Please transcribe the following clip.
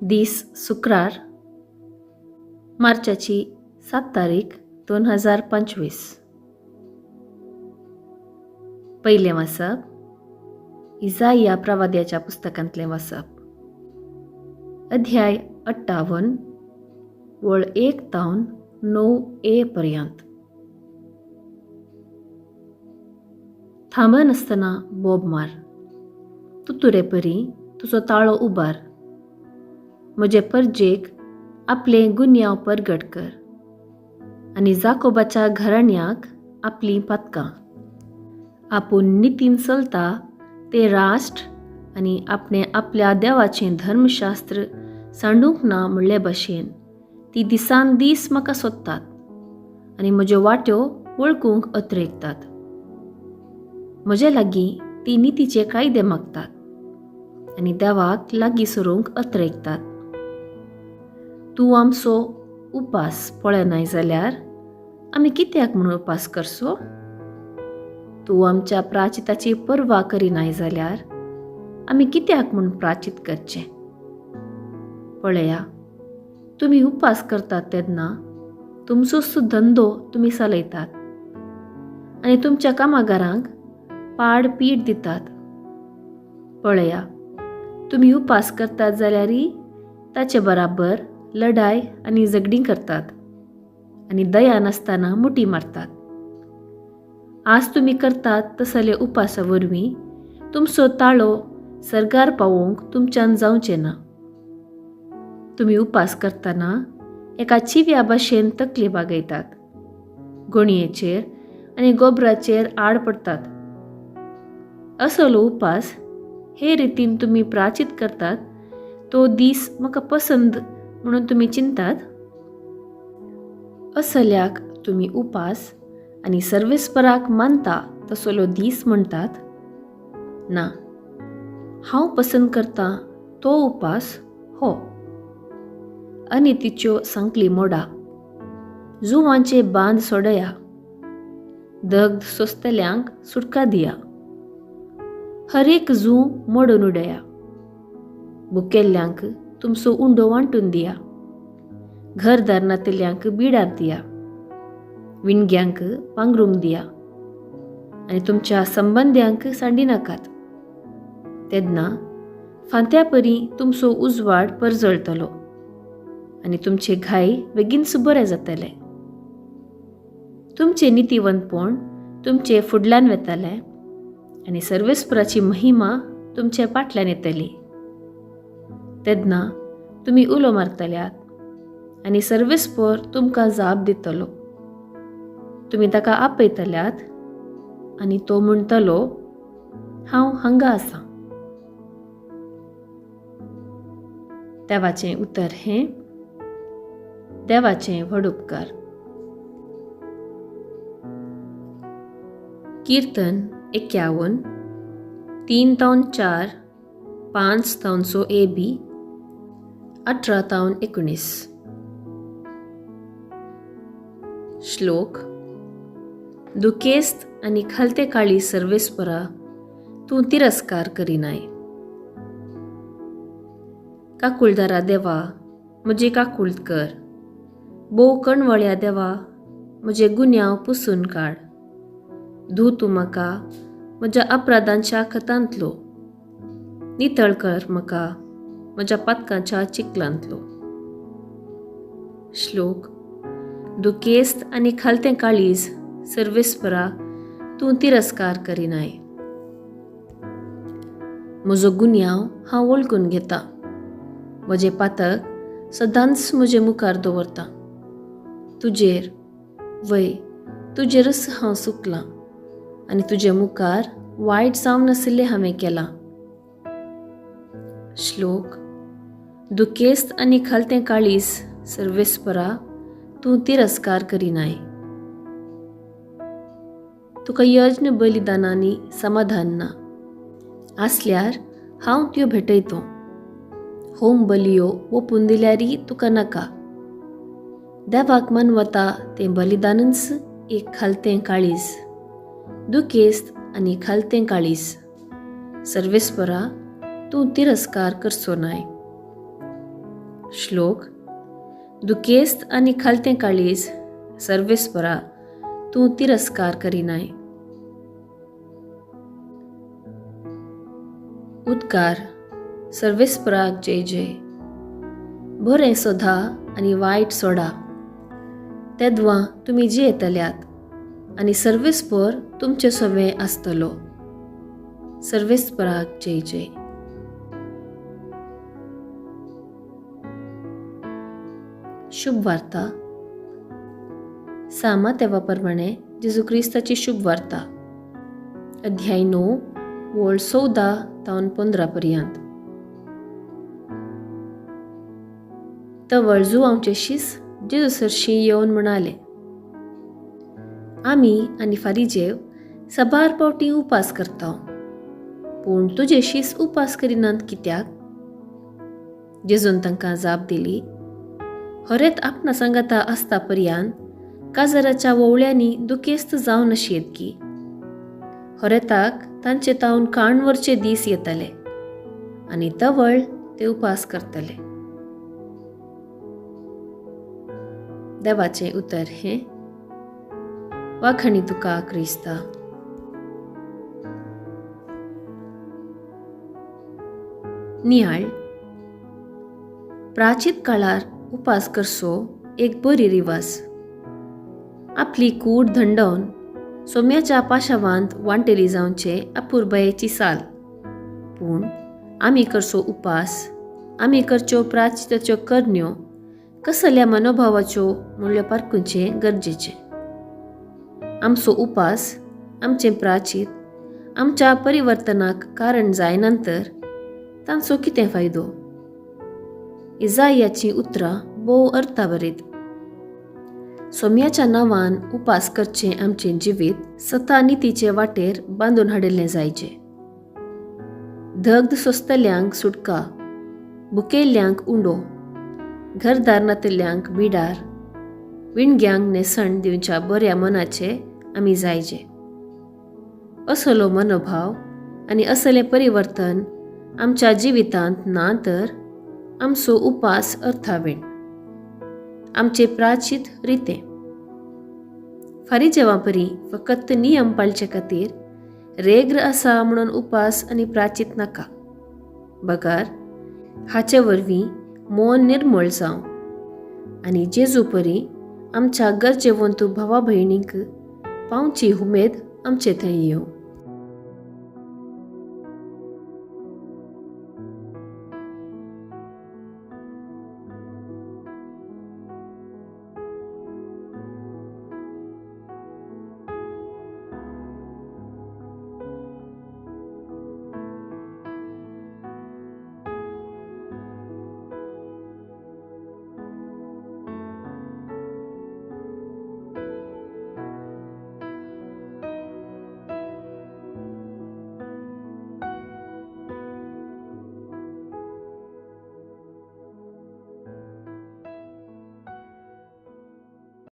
दीस शुक्रार, मार्चाची 7 तारीख 2025. पयलें वाचप इजाया प्रवाद्याच्या पुस्तकांतलें वाचप, अध्याय 58 वळ 1 तावन 9 ए पर्यंत. थांबनासतना बोब मार, तुतुरे परी तुजो ताळो उबार, म्हजे परजेक आपले गुन्यांव परगट कर आनी जाकोबाच्या घराण्याक आपलीं पातकां. आपूण नितीन चलता ते राष्ट्र आनी आपणे आपल्या देवाचें धर्मशास्त्र सांडूंक ना म्हणले भशेन ती दिसान दीस म्हाका सोदतात आनी म्हज्यो वाट्यो वळखूंक अत्रेकतात. म्हजे लागीं ती नितीचे कायदे मागतात आनी देवाक लागीं सरूंक अत्रेकतात. तूं आमचो उपास पळयनाय जाल्यार आमी कित्याक म्हणून उपास करचो? तूं आमच्या प्राचिताची पर्वा करिनाय जाल्यार आमी कित्याक म्हूण प्राचीत करचें? पळया, तुमी उपास करतात तेन्ना तुमचोच धंदो तुमी चलयतात आनी तुमच्या कामागारांक पाड पीठ दितात. पळया, तुमी उपास करतात जाल्यारय ताचे बराबर लढाय आनी झगडीं करतात आनी दया नासतना मुठी मारतात. आज तुमी करतात तसले उपासा वरवीं तुमचो ताळो सर्गार पावोवंक तुमच्यान जावचें ना. तुमी उपास करतना एका चिव्या भाशेन तकली बागयतात, गोणयेचेर आनी गोबराचेर आड पडटात. असलो उपास हे रितीन तुमी प्राचीत करतात तो दीस म्हाका पसंद म्हणून तुमी चिंतात. असल्याक तुमी उपास आनी सर्वेस्पराक मानता तसलो दीस म्हणटात. ना, हांव पसंद करता तो उपास हो. अनितीच्यो सांकली मोडा, जुवांचे बांद सोडया, दग्ध सोंसतल्यांक सुटका दिया, हर एक जूं मोडून उडया, भुकेल्ल्यांक तुमचो उंडो वांटून दिया, घरदार नातिल्ल्यांक बिडार दिया, विणग्यांक पांगरूंक दिया आनी तुमच्या संबंद्यांक सांडिनाकात. तेन्ना फांत्या परी तुमचो उजवाड परजळटलो आनी तुमचे घाय बेगीनच बरे जातले. तुमचें नितीवंतपण तुमचे फुडल्यान वेतलें आनी सर्वेस्पराची महिमा तुमचे फाटल्यान येतली. तेन्ना तुमी उलो मारतल्यात आनी सर्वेस्पर तुमकां जाप दितलो. तुमी ताका आपयतल्यात आनी तो म्हणटलो, हांव हांगा आसा. देवाचें उतर हें देवाचें व्हड उपकार. कीर्तन 51, 3 तावन 4, 5 तावन 6 ए बी, 18 तावन 19. श्लोक. दुखेस्त आनी खालते काळी सर्वेस्परा तूं तिरस्कार करिनाय. काकुळदारा देवा, म्हजी काकूळत कर. भोव कणवळ्या देवा, म्हजे गुन्यांव पुसून काड. धू तूं म्हाका म्हज्या अपराधांच्या खतांतलो, नितळ कर म्हाका म्हज्या पातकांच्या चिखलांतलो. श्लोक. दुखेस्त आनी खालतें काळीज सर्वेस्परा तूं तिरस्कार करिनाय. म्हजो गुन्यांव हांव वळखून घेता, म्हजें पातक सदांच म्हजे मुखार दवरता. तुजेर वय तुजेरच हांव चुकलां आनी तुजे मुखार वायट जावन नाशिल्लें हांवें केलां. श्लोक. दुखेस्त आनी खालतें काळीज सर्वेस्परा तूं तिरस्कार करिनाय. तुका यज्ञ बलिदानांनी समाधान ना आसल्यार हांव त्यो भेटयतो. होम बलियो ओपून दिल्यारय तुका नाका. देवाक मनवता तें बलिदानच एक खालतें काळीज, दुखेस्त आनी खालतें काळीज सर्वेस्परा तूं तिरस्कार करचो नाय. श्लोक दुखेस्त आनी खालतें काळीज सर्वेस्परा तूं तिरस्कार करिनाय. उद्गार सर्वेस्पराक जय जय. बरें सोदा आनी वायट सोडा, तेदवां तुमी जियेतल्यात आनी सर्वेस्पर तुमचे सवें आसतलो. सर्वेस्पराक जय जय. शुभ वार्ता. सामा तेवा प्रमाणे जेजू क्रिस्ताची शुभ वार्ता, अध्याय 9 वळ 14 तावन 15 पर्यंत. तवळ जुवांवचे शीस जेजू सरशी येवन म्हणाले, आमी आनी फारिजेव सबार पावटी उपास करता, पूण तुजे शीस उपास करिनात कित्याक? जेजून तांकां जाप दिली, हरेत आपणा सांगाता आसता पर्यान काजराच्या वोवळ्यांनी दुखेस्त जावन अशी की हरेताक तांचे तावन काण वरचे दीस येतले आनी तवळ ते उपास करतले. देवाचें उतर हें. वाखणी तुका क्रिस्ता. नियाळ. प्राचीत काळार उपास करचो एक बरी रिवाज. आपली कूड धंडोवन सोम्याच्या पाशावांत वांटेली जावचे अपुरबायेची साल. पूण आमी करचो उपास, आमी करच्यो प्राचिताच्यो करण्यो कसल्या मनोभावाच्यो म्हणल्यो पारखुचें गरजेचें. आमचो उपास, आमचें प्राचीत आमच्या परिवर्तनाक कारण जायना तर तांचो कितें फायदो? इजायाचीं उतरां भोव अर्थाभरीत. सोम्याच्या नांवान उपास करचें आमचें जिवीत सता नितीचे वाटेर बांदून हाडिल्लें जायचें. दग्ध सोंसतल्यांक सुटका, भुकेल्ल्यांक उंडो, घरदार नातिल्ल्यांक बिडार, विणग्यांक न्हेसण दिवच्या बऱ्या मनाचे आमी जायचे. असलो मनोभाव आनी असलें परिवर्तन आमच्या जिवितांत ना तर आमचो उपास अर्थावीण, आमचे प्राचीत रितें. फारीजेवा परी फकत नियम पाळचे खातीर रेग्र आसा म्हणून उपास आनी प्राचीत नाका, बगर हाचे वरवीं मन निर्मळ जावं आनी जेजू परी आमच्या गरजेवंत भावा भयणींक पावची उमेद आमचे थंय येवं.